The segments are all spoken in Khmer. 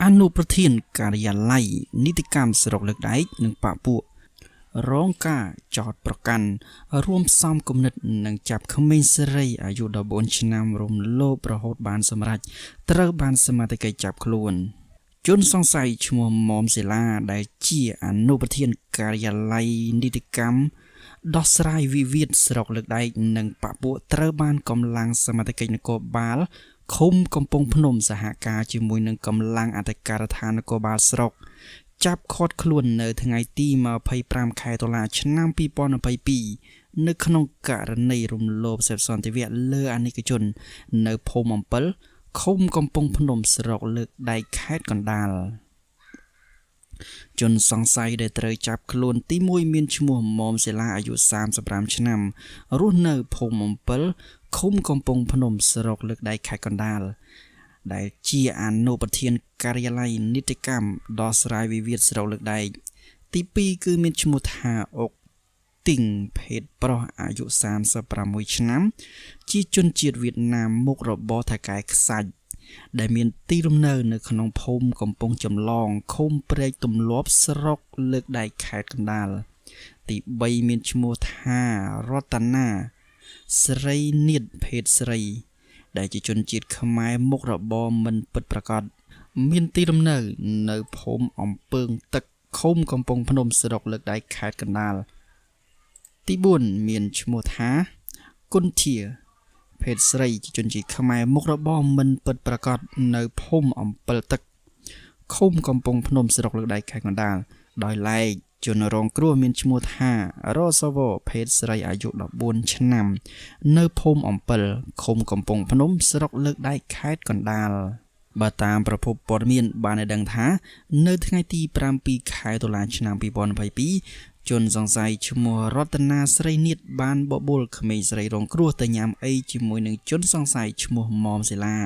អនុប្រធានការិយាល័យនីតិកម្មស្រុកលើកដែកនិងបពពួករងការចោទប្រកាន់រួមផ្សំគំនិតនិងចាប់ក្មេងស្រីអាយុ14ឆ្នាំរំលោភរហូតបានសម្រេចត្រូវបានសមត្ថកិច្ចចាប់ខ្លួន។ ជនសង្ស័យឈ្មោះមុំសេឡាដែលជាអនុប្រធានការិយាល័យនីតិកម្មដោះស្រាយវិវាទស្រុកលើកដែកនិងបពពួកត្រូវបានកម្លាំងសមត្ថកិច្ចនគរបាលឃុំកំពង់ភ្នំសហការជាមួយនឹងកម្លាំងអធិការដ្ឋាននគរបាលស្រុកចាប់ឃាត់ខ្លួននៅថ្ងៃទី25ខែតុលាឆ្នាំ2022នៅក្នុងករណីរំលោភសេពសន្តិវៈលើអនិកជននៅភូមិអំពិលឃុំកំពង់ភ្នំស្រុកលើកដែកខេត្តកណ្ដាល។ ជនសង្ស័យដែលត្រូវចាប់ខ្លួនទី1មានឈ្មោះមុំសេឡាអាយុ35ឆ្នាំរស់នៅភូមិអំពិលឃុំកំពង់ភ្នំស្រុកលើកដែកខេត្តកណ្ដាលដែលជាអនុប្រធានការិយាល័យនីតិកម្មដោះស្រាយវិវាទស្រុកលើកដែក។ ទី2គឺមានឈ្មោះថាអុកទីងភេទប្រុសអាយុ36ឆ្នាំជាជនជាតិវៀតណាមមុខរបរថៅកែខ្សាច់ដែលមានទីលំនៅនៅក្នុងភូមិកំពង់ចម្លងឃុំព្រែកទម្លាប់ស្រុកលើកដែកខេត្តកណ្ដាល។ ទី3មានឈ្មោះថារតនាស្រីនាថភេទស្រីដែលជាជនជាតិខ្មែរមុខរបរមិនពិតប្រាកដមានទីលំនៅនៅភូមិអំពើងទឹកឃុំកំពង់ភ្នំស្រុកលើកដែកខេត្តកណ្ដាល។ ទី4មានឈ្មោះថាគុណធាភេទស្រីជាជនជាតិខ្មែរមុខរបរមិនពិតប្រាកដនៅភូមិអំពិលទឹកឃុំកំពង់ភ្នំស្រុកលើកដែកខេត្តកណ្ដាល។ ដោយឡែកជនរងគ្រោះមានឈ្មោះថារសវភេទស្រីអាយុ14ឆ្នាំនៅភូមិអំពិលឃុំកំពង់ភ្នំស្រុកលើកដែកខេត្តកណ្ដាល។ បើតាមប្រភពព័ត៌មានបានឲ្យដឹងថានៅថ្ងៃទី7ខែតុលាឆ្នាំ2022ជនសង្ស័យឈ្មោះរតនាស្រីនាថបានបបួលក្មេងស្រីរងគ្រោះទៅញ៉ាំអីជាមួយនឹងជនសង្ស័យឈ្មោះមុំសេឡា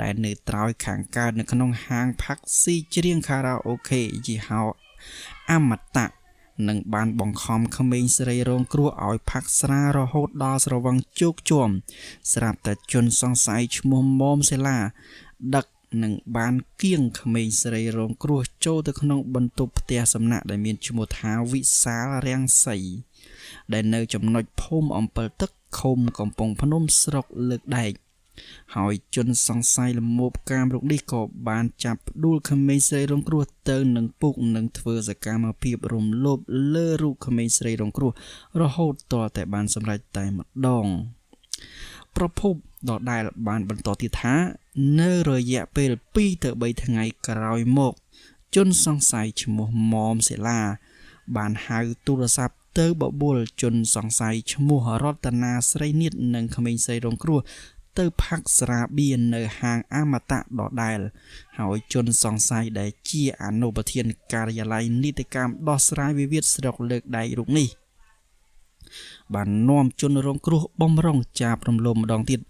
ដែលនៅត្រើយខាងកើតនៅក្នុងហាងផាក់ស៊ីច្រៀងខារ៉ាអូខេយីហោអមតៈនិងបានបង្ខំក្មេងស្រីរងគ្រោះឲ្យផឹកស្រារហូតដល់ស្រវឹងជោគជាំស្រាប់តែជនសង្ស័យឈ្មោះមុំសេឡាដឹកនិងបានគៀងក្មេងស្រីរងគ្រោះចូលទៅក្នុងបន្ទប់ផ្ទះសំណាក់ដែលមានឈ្មោះថាវិសាលរាំងសីដែលនៅចំណុចភូមិអំពិលទឹកឃុំកំពង់ភ្នំស្រុកលើកដែកហើយជនសង្ស័យល្មោភកាមរូបនេះក៏បានចាប់ផ្ដួលក្មេងស្រីរងគ្រោះទៅនឹងពុកនិងធ្វើសកម្មភាពរំលោភលើរូបក្មេងស្រីរងគ្រោះរហូតទាល់តែបានសម្រេចតែម្ដង។ ប្រភពដដែលបានបន្តទៀតថានៅរយៈពេល2ទៅ3ថ្ងៃក្រោយមកជនសង្ស័យឈ្មោះមុំសេឡាបានហៅទូរស័ព្ទទៅបបួលជនសង្ស័យឈ្មោះរតនាស្រីនាថនិងក្មេងស្រីរងគ្រោះទៅផឹកស្រាបៀរនៅហាងអមតៈដដែលហើយជនសង្ស័យដែលជាអនុប្រធានការិយាល័យនីតិកម្មដោះស្រាយវិវាទស្រុកលើកដែករូបនេះបាននាំជនរងគ្រោះបំរុងចាប់រំលោភម្ដងទៀត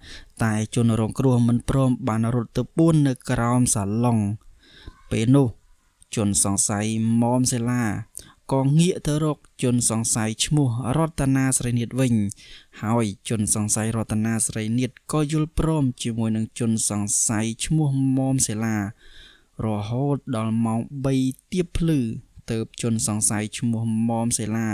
តែជនរងគ្រោះមិនព្រមបានរត់ទៅពួននៅក្រោមសាឡុងពេលនោះជនសង្ស័យមុំសេឡាក៏ងាកទៅរកជនសង្ស័យឈ្មោះរតនាស្រីនាថវិញហើយជនសង្ស័យរតនាស្រីនាថក៏យល់ព្រមជាមួយនឹងជនសង្ស័យឈ្មោះមុំសេឡារហូតដល់ម៉ោង3ទៀបភ្លឺទៅជនសង្ស័យឈ្មោះមុំសេឡា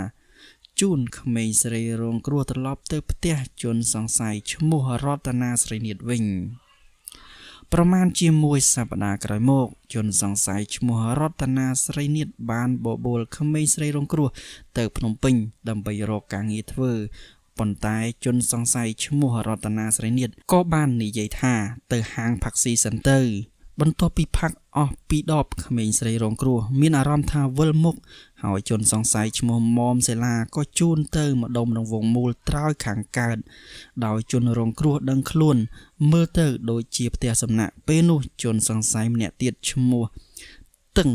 ជូនក្មេងស្រីរងគ្រោះត្រឡប់ទៅផ្ទះជនសង្ស័យឈ្មោះរតនាស្រីនាថវិញ។ ប្រមាណជាមួយសប្តាហ៍ក្រោយមកជនសង្ស័យឈ្មោះរតនាស្រីនាថបានបបួលក្មេងស្រីរងគ្រោះទៅភ្នំពេញដើម្បីរកការងារធ្វើប៉ុន្តែជនសង្ស័យឈ្មោះរតនាស្រីនាថក៏បាននិយាយថាទៅហាងផាក់ស៊ីសិនទៅបន្ទាប់ពីផឹកអស់ពីដបក្មេងស្រីរងគ្រោះមានអារម្មណ៍ថាវិលមុខហើយជនសង្ស័យឈ្មោះមុំសេឡាក៏ជូនទៅម្ដុំរង្វង់មូលត្រើយខាងកើតដោយជនរងគ្រោះដឹងខ្លួនមើលទៅដូចជាផ្ទះសំណាក់ពេលនោះជនសង្ស័យម្នាក់ទៀតឈ្មោះតឹង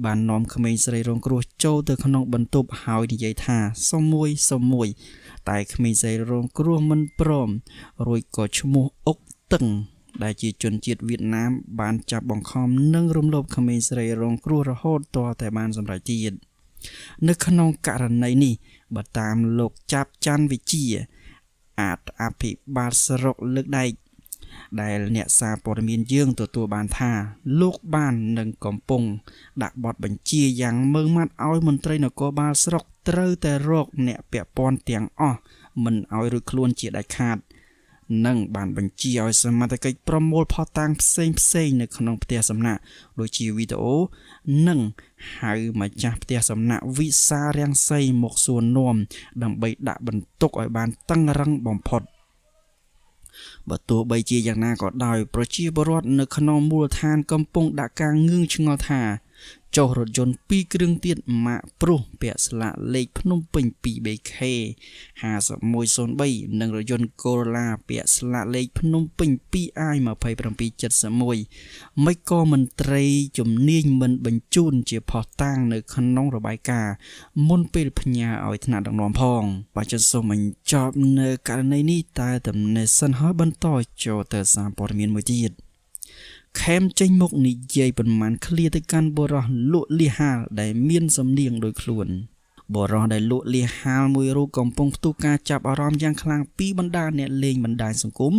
បាននាំក្មេងស្រីរងគ្រោះចូលទៅក្នុងបន្ទប់ហើយនិយាយថាសុំមួយសុំមួយតែក្មេងស្រីរងគ្រោះមិនព្រមរួចក៏ឈ្មោះអុកតឹងដែលជាជនជាតិវៀតណាមបានចាប់បង្ខំនិងរំលោភក្មេងស្រីរងគ្រោះរហូតទាល់តែបានសម្រេចទៀត។ នៅក្នុងករណីនេះបើតាមលោកចាប់ច័ន្ទវិជាអាតអភិបាលស្រុកលើកដែក ដែលអ្នកសារព័ត៌មានយើងទទួលបានថាលោកបាននឹងកំពុងដាក់បទបញ្ជាយ៉ាងម៉ឺងម៉ាត់ឲ្យមន្ត្រីនគរបាលស្រុកត្រូវតែរកអ្នកពាក់ព័ន្ធទាំងអស់មិនឲ្យរួចខ្លួនជាដាច់ខាតនិងបានបញ្ជាឲ្យសមត្ថកិច្ចប្រមូលភស្តុតាងផ្សេងផ្សេងនៅក្នុងផ្ទះសំណាក់ដូចជាវីដេអូនិងហៅម្ចាស់ផ្ទះសំណាក់វិសារាំងសីមកសួរនាំដើម្បីដាក់បន្ទុកឲ្យបានតឹងរឹងបំផុតបើទោះបីជាយ៉ាងណាក៏ដោយប្រជាពលរដ្ឋនៅក្នុងមូលដ្ឋានកំពុងដាក់ការងឿងឆ្ងល់ថាចុះរថយន្ត2គ្រឿងទៀតម៉ាកព្រុសពាក់ស្លាកលេខភ្នំពេញ 2BK 5103និងរថយន្ត Corolla ពាក់ស្លាកលេខភ្នំពេញ 2I 2771មិនក៏មន្ត្រីជំនាញមិនបញ្ជូនជាភស្តុតាងនៅក្នុងរបាយការណ៍មុនពេលផ្ញើឲ្យថ្នាក់ដឹកនាំផងបាទចឹងសូមបញ្ចប់នៅករណីនេះតែតំណេះសិនហើយបន្តចូលទៅសារព័ត៌មានមួយទៀតខេមចេញមុខនិយាយប៉ុន្មានឃ្លាទៅកាន់បុរសលក់លៀសហាលដែលមានសំនៀងដូចខ្លួនបុរសដែលលក់លៀសហាលមួយរូបកំពុងផ្ទុះការចាប់អារម្មណ៍យ៉ាងខ្លាំងពីបណ្ដាអ្នកលេងបណ្ដាញសង្គម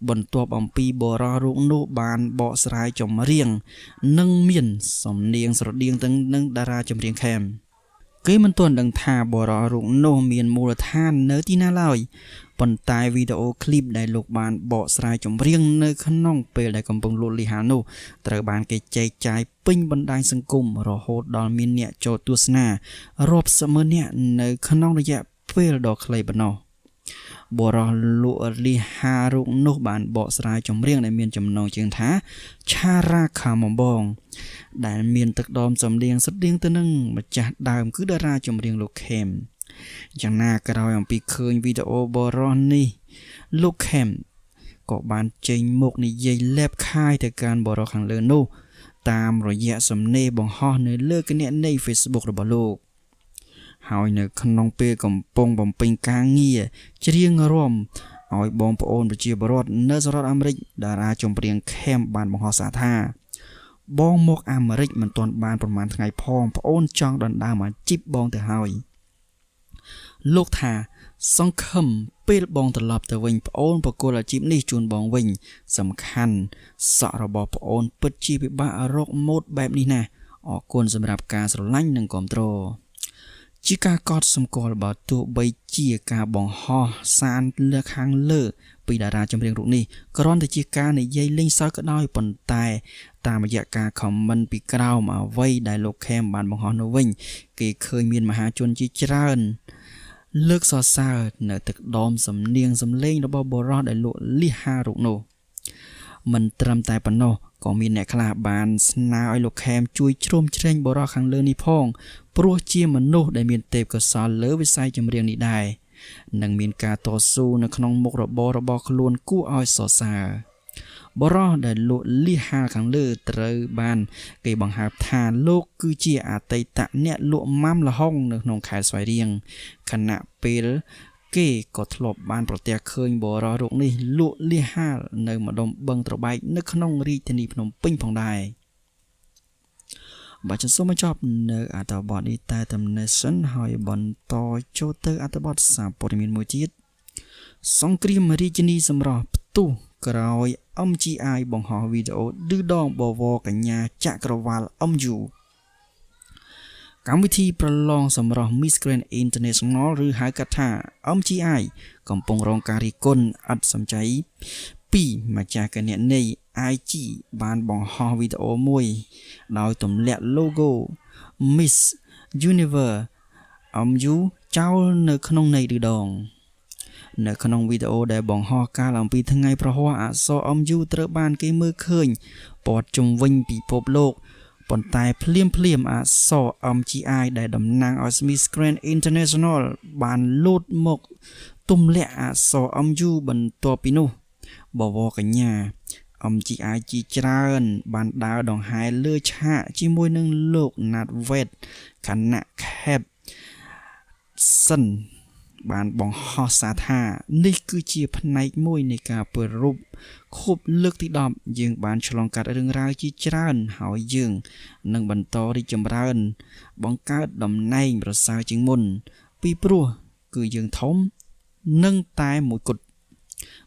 បន្ទាប់អំពីបុរសរូបនោះបានបកស្រាយចម្រៀងនិងមានសំនៀងស្រដៀងទៅនឹងតារាចម្រៀងខេមគេមិនទាន់ដឹងថាបុរសរូបនោះមានមូលដ្ឋាននៅទីណាឡើយប៉ុន្តែវីដេអូឃ្លីបដែលលោកបានបកស្រាយចម្រៀងនៅក្នុងពេលដែលកំពុងលក់លីហាលនោះត្រូវបានគេចែកចាយពេញបណ្ដាញសង្គមរហូតដល់មានអ្នកចូលទស្សនារាប់សិបម៉ឺននាក់នៅក្នុងរយៈពេលដ៏ខ្លីប៉ុណ្ណោះបុរសលក់លីហារូបនោះបានបកស្រាយចម្រៀងដែលមានចំណងជើងថាឆារ៉ាខាមបងដែលមានទឹកដមសំនៀងស្រដៀងទៅនឹងម្ចាស់ដើមគឺតារាចម្រៀងលោកខេមយ៉ាងណាក្រោយអំពីឃើញវីដេអូបុរសនេះលោកខេមក៏បានចេញមុខនិយាយលែបខាយទៅកាន់បុរសខាងលើនោះតាមរយៈសំណេរបង្ហោះនៅលើគណនី Facebook របស់លោកហើយនៅក្នុងពេលកំពុងបំពេញការងារច្រៀងរាំឲ្យបងប្អូនប្រជាពលរដ្ឋនៅសហរដ្ឋអាមេរិកតារាចម្រៀងខេមបានបង្ហោះសារថាបងមកអាមេរិកមិនទាន់បានប្រហែលថ្ងៃផងប្អូនចង់ដណ្ដើមអាជីពបងទៅហើយលោកថាសង្ឃឹមពេលបងត្រឡប់ទៅវិញប្អូនប្រគល់អាជីពនេះជូនបងវិញសំខាន់សក់របស់ប្អូនពិតជាពិបាករកម៉ូដបែបនេះណាស់អរគុណសម្រាប់ការស្រឡាញ់និងគាំទ្រជាការកត់សម្គាល់បើទោះបីជាការបង្ហោះសារលើខាងលើពីតារាចម្រៀងរូបនេះគ្រាន់តែជាការនិយាយលេងសើចក៏ដោយប៉ុន្តែតាមរយៈការខមមិនពីក្រោមអ្វីដែលលោកខេមបានបង្ហោះនោះវិញគេឃើញមានមហាជនជាច្រើនលើកសរសើរនៅទឹកដមសំនៀងសំឡេងរបស់បុរសដែលលក់លៀសហារូបនោះមិនត្រឹមតែប៉ុណ្ណោះក៏មានអ្នកខ្លះបានស្នើឲ្យលោកខេមជួយជ្រោមជ្រែងបុរសខាងលើនេះផងព្រោះជាមនុស្សដែលមានទេពកោសល្យលើវិស័យចម្រៀងនេះដែរនិងមានការតស៊ូនៅក្នុងមុខរបររបស់ខ្លួនគួរឲ្យសរសើរបរោះដែលលក់លៀសហាលខាងលើត្រូវបានគេបង្ហើបថាលោកគឺជាអតីតអ្នកលក់ម៉ាំល្ហុងនៅក្នុងខេត្តស្វាយរៀងខណៈពេលគេក៏ធ្លាប់បានប្រទះឃើញបរោះរូបនេះលក់លៀសហាលនៅម្ដុំបឹងត្របែកនៅក្នុងរាជធានីភ្នំពេញផងដែរបាទចឹងសូមបញ្ចប់នៅអត្ថបទនេះតែតំណេះសិនហើយបន្តចូលទៅអត្ថបទសារព័ត៌មានមួយទៀតសង្គ្រាមរាជនីសម្រស់ផ្ទុះក្រោយ MGI បង្ហោះវីដេអូឌឺដងបវរកញ្ញាចក្រវាល MU កម្មវិធីប្រឡងសម្រស់ Miss Grand International ឬហៅកាត់ថា MGI កំពុងរងការរិះគន់ឥតសំចៃពីម្ចាស់គណនី IG បានបង្ហោះវីដេអូមួយដោយទម្លាក់ logo Miss Universe MU ចោលនៅក្នុងន័យឌឺដងនៅក្នុងវីដេអូដែលបង្ហោះកាលអំពីថ្ងៃប្រហ័សអក្សរ MU ត្រូវបានគេមើលឃើញព័ទ្ធជុំវិញពិភពលោកប៉ុន្តែភ្លាមភ្លាមអក្សរ MGI ដែលតំណាងឲ្យ Miss Grand International បានលោតមកទម្លាក់អក្សរ MU បន្ទាប់ពីនោះបវរកញ្ញា MGI ជាច្រើនបានដើរដង្ហែលើឆាកជាមួយនឹងលោក Nat Wet ខណៈ Cap សិនបានបង្ហោះសារថានេះគឺជាផ្នែកមួយនៃការប្រារព្ធខួបលើកទី10យើងបានឆ្លងកាត់រឿងរ៉ាវជាច្រើនហើយយើងនឹងបន្តរីកចម្រើនបង្កើតតំណែងប្រសើរជាងមុនពីព្រោះគឺយើងធំនិងតែមួយគត់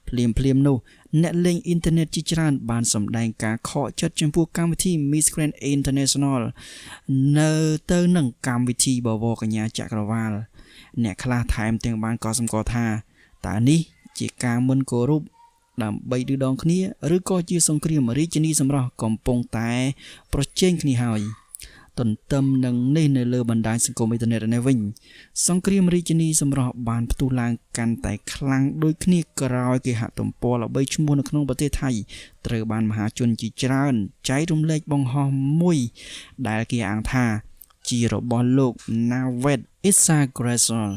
ភ្លាមភ្លាមនោះអ្នកលេងអ៊ីនធឺណិតជាច្រើនបានសម្ដែងការខកចិត្តចំពោះកម្មវិធី Miss Grand International នៅទៅនឹងកម្មវិធីបវរកញ្ញាចក្រវាលអ្នកខ្លះថែមទាំងបានកត់សម្គាល់ថាតើនេះជាការមិនគោរពដើម្បីឌឺដងគ្នាឬក៏ជាសង្គ្រាមរាជិនីសម្រស់កំពុងតែប្រជែងគ្នាហើយទន្ទឹមនឹងនេះនៅលើបណ្ដាញសង្គមអ៊ីនធឺណិតនេះវិញសង្គ្រាមរាជិនីសម្រស់បានផ្ទុះឡើងកាន់តែខ្លាំងដូចគ្នាក្រោយគេហទំព័រល្បីឈ្មោះនៅក្នុងប្រទេសថៃត្រូវបានមហាជនជាច្រើនចែករំលែកបង្ហោះមួយដែលគេអាងថាជារបស់លោក Nawet Itsaragrisil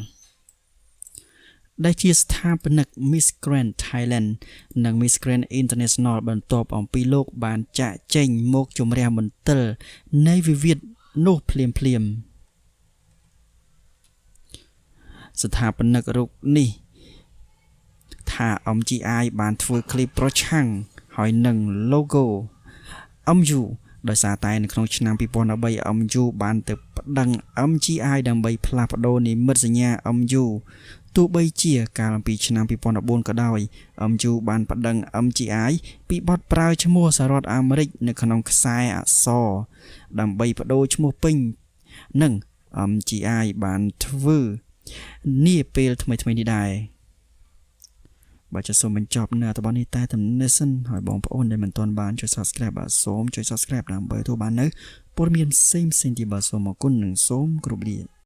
ដែលជាស្ថាបនិក Miss Grand Thailand និង Miss Grand International បន្ទាប់អំពីលោកបានចាកចេញមកជម្រះមន្ទិលនៃវិវាទនោះភ្លាមៗស្ថាបនិករូបនេះថា MGI បានធ្វើឃ្លីបប្រឆាំងហើយនឹង logo MU ដោយសារតែនៅក្នុងឆ្នាំ2013 MU បានទៅប្តឹង MGI ដើម្បីផ្លាស់ប្ដូរនិមិត្តសញ្ញា MU ទោះបីជាកាលពីឆ្នាំ2014ក៏ដោយ MU បានប្តឹង MGI ពីបទប្រើឈ្មោះសហរដ្ឋអាមេរិកនៅក្នុងខ្សែអក្សរដើម្បីប្ដូរឈ្មោះពេញនិង MGI បានធ្វើនាពេលថ្មីៗនេះដែរបាទចាសូមបញ្ចប់នៅអត្ថបទនេះតែតំណេះសិនហើយបងប្អូនដែលមិនទាន់បានចុច Subscribe បាទសូមចុច Subscribe ដើម្បីទទួលបាននៅព័ត៌មានផ្សេងៗទៀតបាទសូមអរគុណនិងសូមគោរពលា។